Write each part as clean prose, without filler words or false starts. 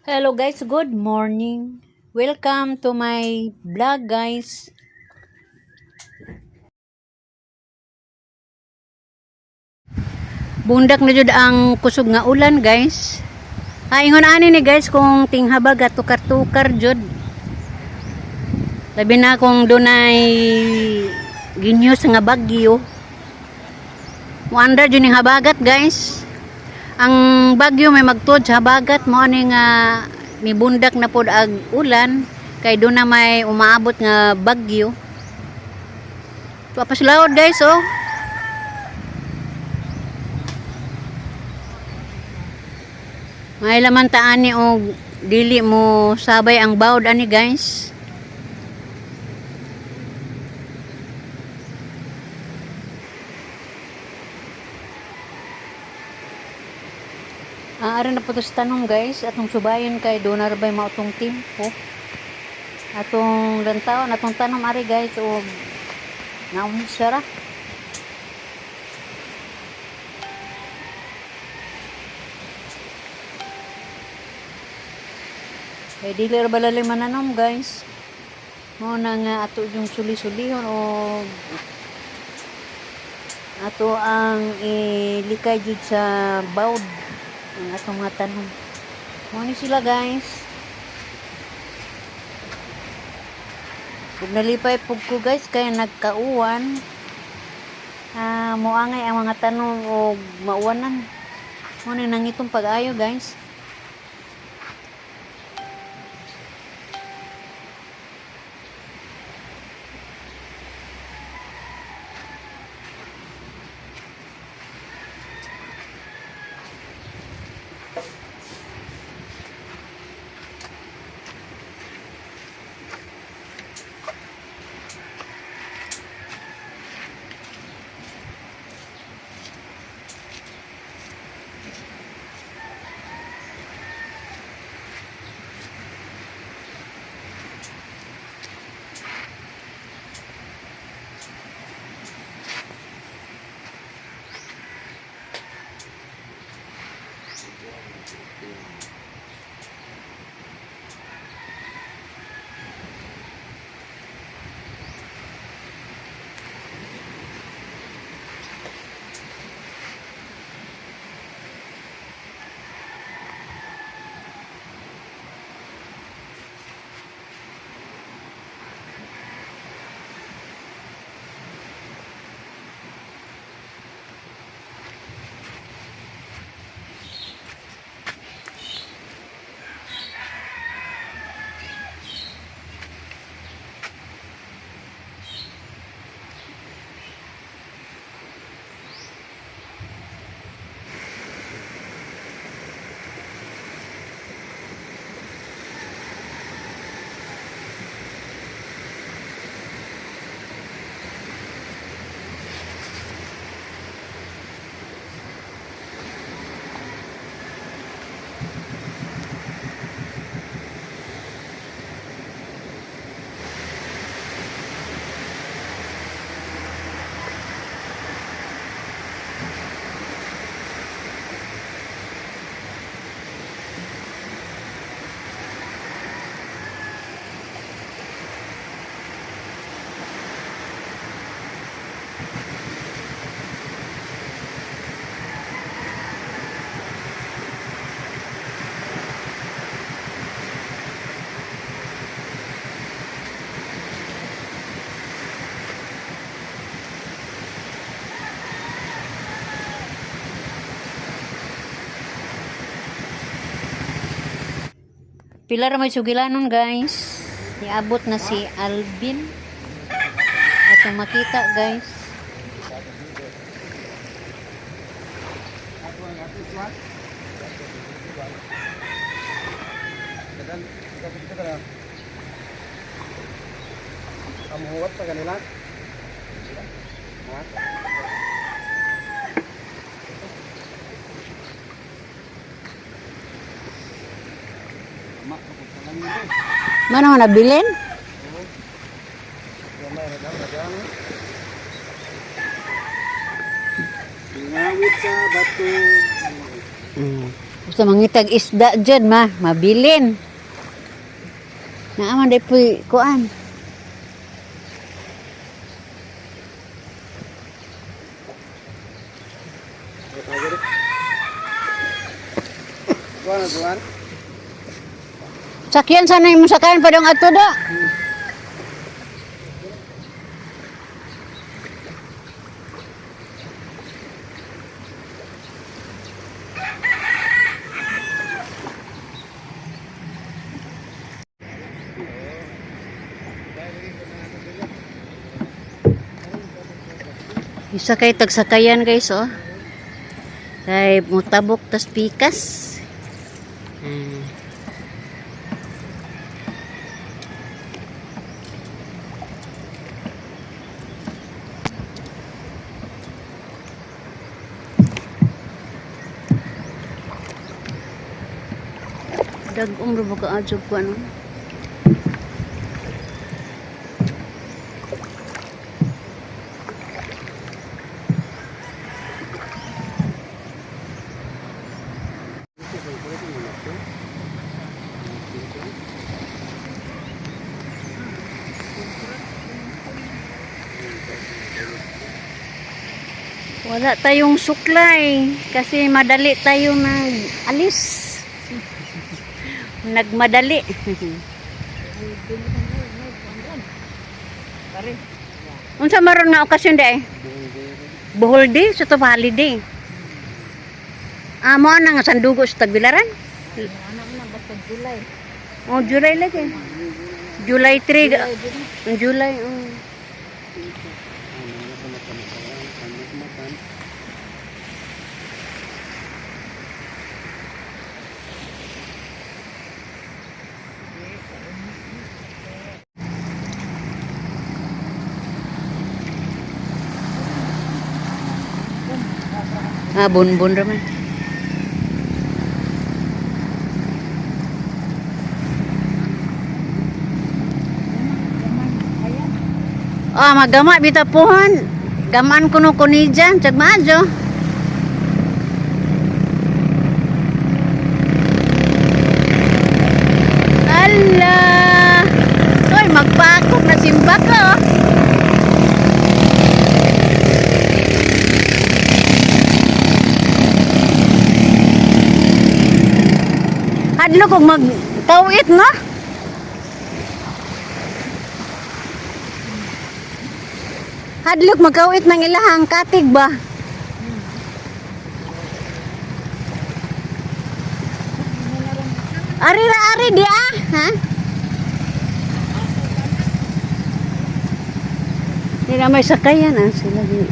Hello guys, good morning. Welcome to my vlog, guys. Bundak na jud ang kusog nga ulan, guys. Ah, ingon ani ni guys kung tinghabagat, tukar-tukar jud. Labi na kung dunay ginyos nga bagyo. Muandar jud ning habagat, guys. Ang bagyo may magtuod sa habagat, mo ani nga mibundak na pod ag ulan kay doon na may umaabot nga bagyo. Tuwa pa sila, guys, oh. May laman ta ani og dili mo sabay ang bawd ani, guys. Ah, aron na po to sa tanom, guys, atong subayon kay donar bay mautong timpo. Atong lantawan, atong tanom ari, guys, og naunsa ra. Kay dili ra balali mananom, guys. Mao na nga ato yung suli-sulihon o ato ang ilikay jud sa bawd ang atong mga tanom. Mao ni sila, guys. Ug nalipay pug ko, guys, kay nagkauwan. Ah, moangay ang mga tanom og mauwanan. Mao ni nangitong pag-ayo, guys. Pila ra may sugilanon, guys. Niabot na si Alvin. Atong makita, guys. Kamuhuwat pa kanila. Ha? Mano nga nabilin? Ngawit sa bato. Basta mangitag isda dyan, ma. Mabilin. Naaman day po'y kuan. Kuan na kuan. Sakyan sana yung sakayan pa dong ato do. Isa kay tagsakayan, guys, oh. Kay mutabok tas pikas. Ah. Dag-om ra ba ka adyo ko ano? Wala tayong suklay kasi madali tayo nag-alis. Nagmadali. Unsa maron nga okasyon day? Bohol Day, sa to holiday. Ah, mo na nga sandugo sa Tagbilaran? Ano na basta July. Oh, July lagi. July 3. July. Oh. Ah, bonbon raman. Ah, magama bita puhan. Gamaan kuno kunijan, tsag maadyo. Ala! Hoy, magpakop na simba ka, oh. Hadlo kog magtawit, no? Hadlok magkawit ng ilahang katig ba? Ari ra ari di ah, ha? Di na may sakayan ah sila din.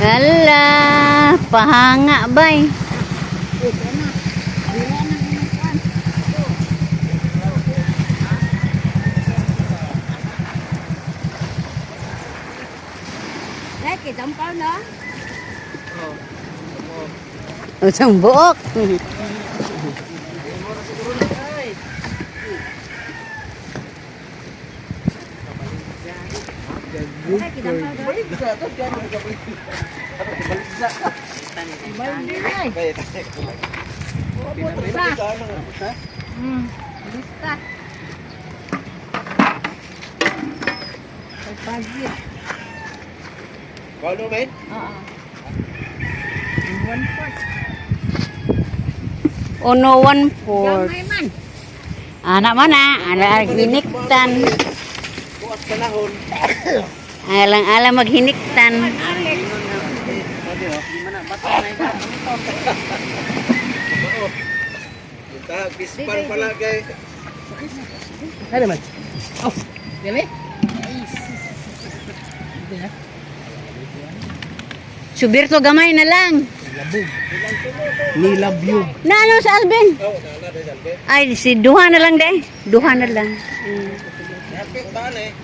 Hala, pahanga bay. Đấy, cái giống có nó. Usang buok. Đấy, cái giống có đó. Ừ. Lista. Pagpagit. Kuan no men? Oo. 1/4. Uno 1/4. Gamay man. Anak mana? Ala hiniktan. Buat panahon. Alang-alang maghiniktan. Alex. Kita kispan pala kay. Ano man? Oh, dili? Subirto gamay na lang. Nilabyog. Na ano sa Alvin? Oh, nana day salbe. Ay, si duha na lang day. Duha na lang. Hapit ba ni?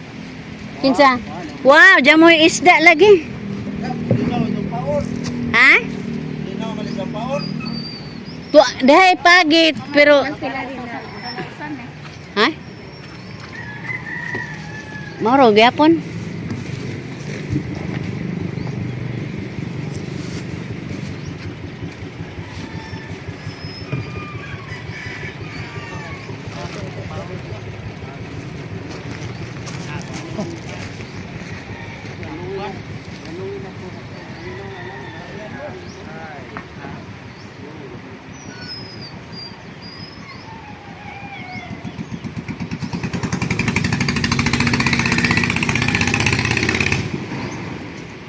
Kinsa? Wow, dyan mo yung isda lagi. Dinaw yung paon. Ha? Dinaw malis ang paon. Tu dahay pagit, pero... Ha? Mauro gyapon.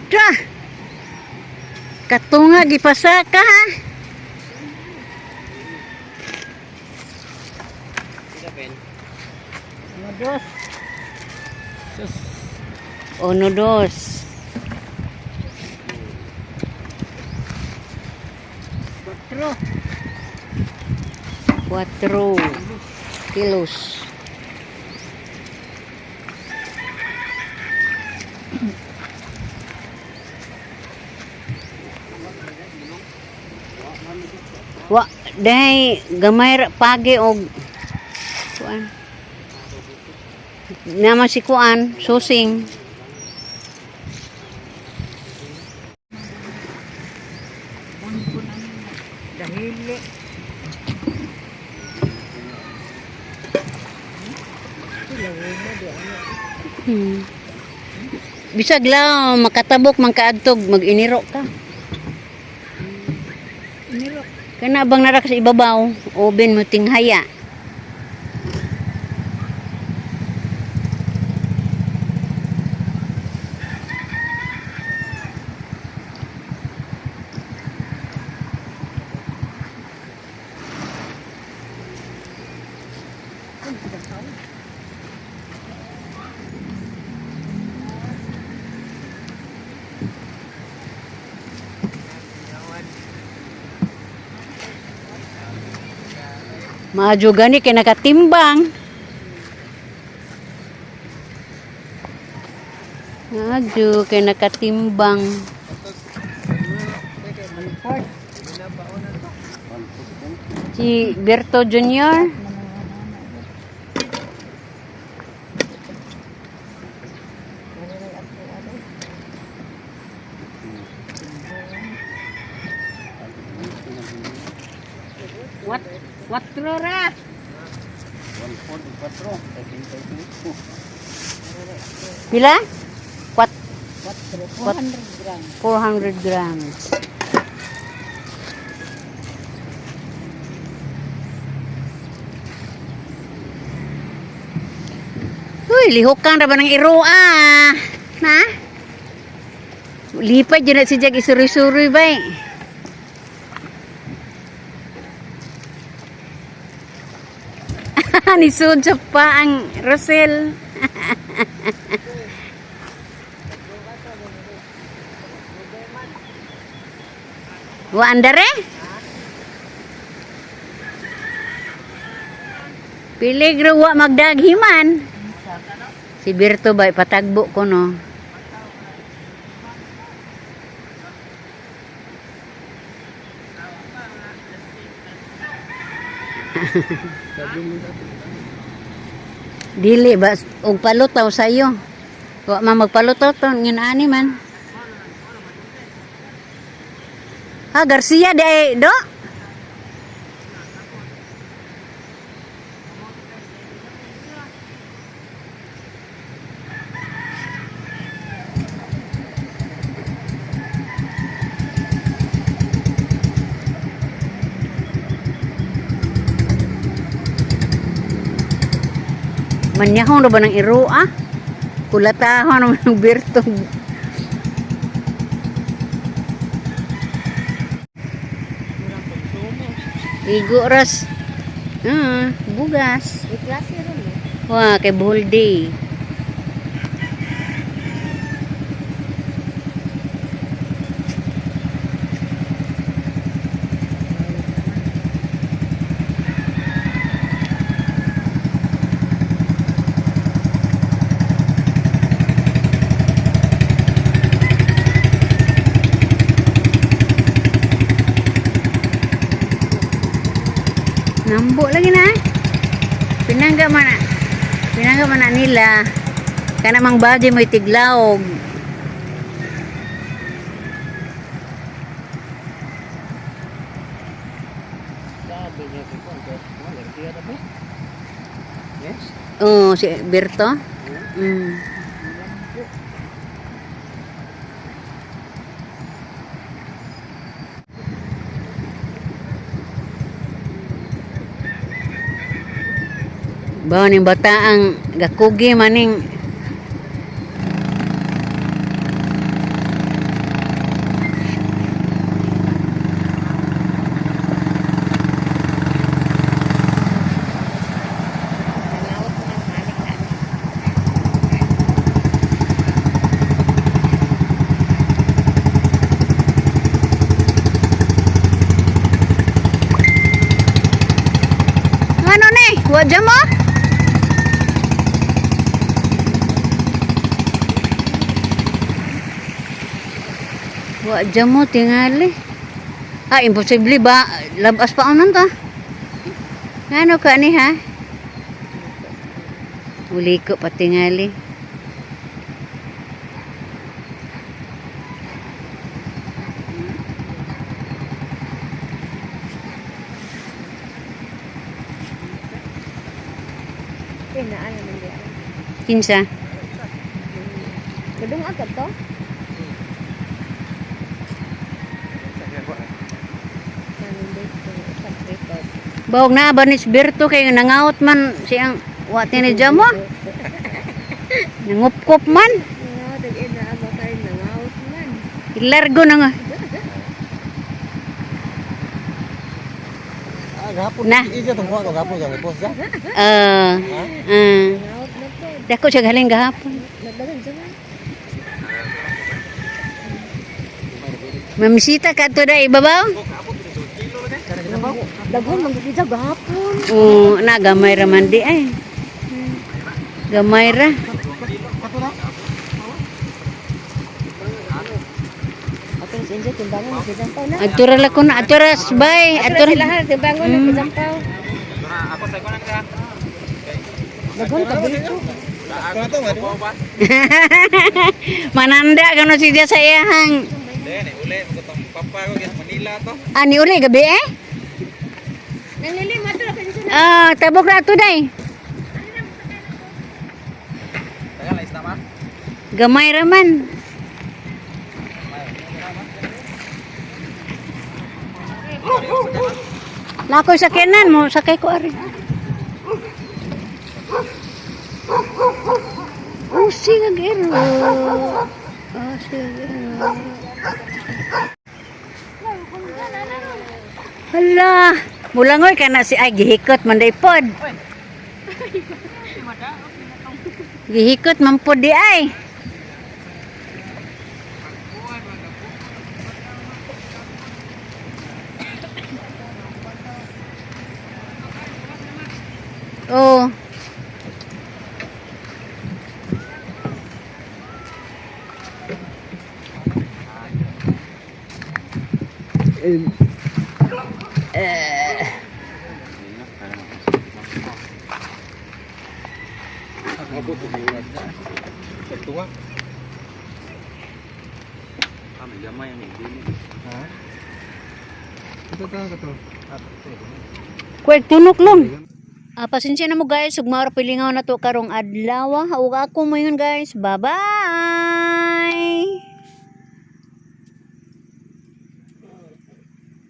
Tra. Katunga gipasa ka ha. Uno, dos. Uno, dos. Cuatro. 4 kilos. Wa, dahil gamay ra pagi og kuan. Naman si kuan, susing. Dahili. Bisag lang makatabok man kaadtog mag-iniro ka. Iniro. Kana bang nara ka sa ibabaw, oben mo tinghaya. Maadyo gani kay nakatimbang. Maadyo kay nakatimbang. Si Berto Jr. What? Cuatro ra. 1.4, 35. Pila? Cuatro. 400 grams. 400 grams. Uy, lihukan ra ba ng iro ah? Na? Lipad yun na si Jack isuroy-suroy ba eh. Nisud sa pa ang Rosel. Wa andare? Peligro wa magdaghiman. Si Berto ba ipatagbo ko no. Dili ba og palutaw sayo. Wa man magpalutaw to ngin ani man. Ha Garcia di ay do. Manyahon ra ba ng iro ah? Kulatahon ra ng Berto. Igo ras. Bugas. May klase ron eh. Wah, kay Bohol Day. Nambo lagi na. Pinangga mana? Pinangga mana nila? Kana mang body mo'y tiglaog. Sabi niya si Juan, kaya Juan, Garcia na ba? Yes. Oh, si Berto. Ba ning bata ang gakugi maning. Nangawat mo ng halik na. Ano ni? Wa mo? Wa mo tingali. Ah, imposible ba? Labas pa anon ta. Ano ka ni ha? Uli ko pa tingali. Pinaan naman di. Kinsa? Kadung agad to? Bawag na ba ni Berto kay nangawot man siyang wa tini mo? Nangupkop man. Nangawat ang ina ba kayo nangawat man. Ilargo na nga. Ah, gahapon. Na. Iya, itong kuha ko gahapon. Yung post siya. Ah. Ah. Nangawat na po. Dako siya galing gahapon. Nagdagan siya man. Mamisita ka to dai babaw? Daghon man gud gahapon. Oo, na gamay ra man di ay. Gamay ra. Atong si Enzo timbangon na kijampaw na. Atura la ko na, atura bay, Atura atura. sila ha timbangon na kijampaw. Daghon ka bicho. Mananda kano siya sa iyahang. Ani uli gabi eh? Nanglilim ato ra kasi. Ah, tabok ra ato day. Gamay ra man. Nakoy sakyanan mo, sakay ko ari. Usi nga gero. Usi nga gero. Hala, mulangoy ka na si ay gihikot man day pod. Gihikot man pod di ay. Oh. Ito, ito, ito. Kuwek tunok long. Ah, pasensya na mo guys, ug maura pilingaw na to karong adlaw. Ug ako mo yun guys. Bye-bye.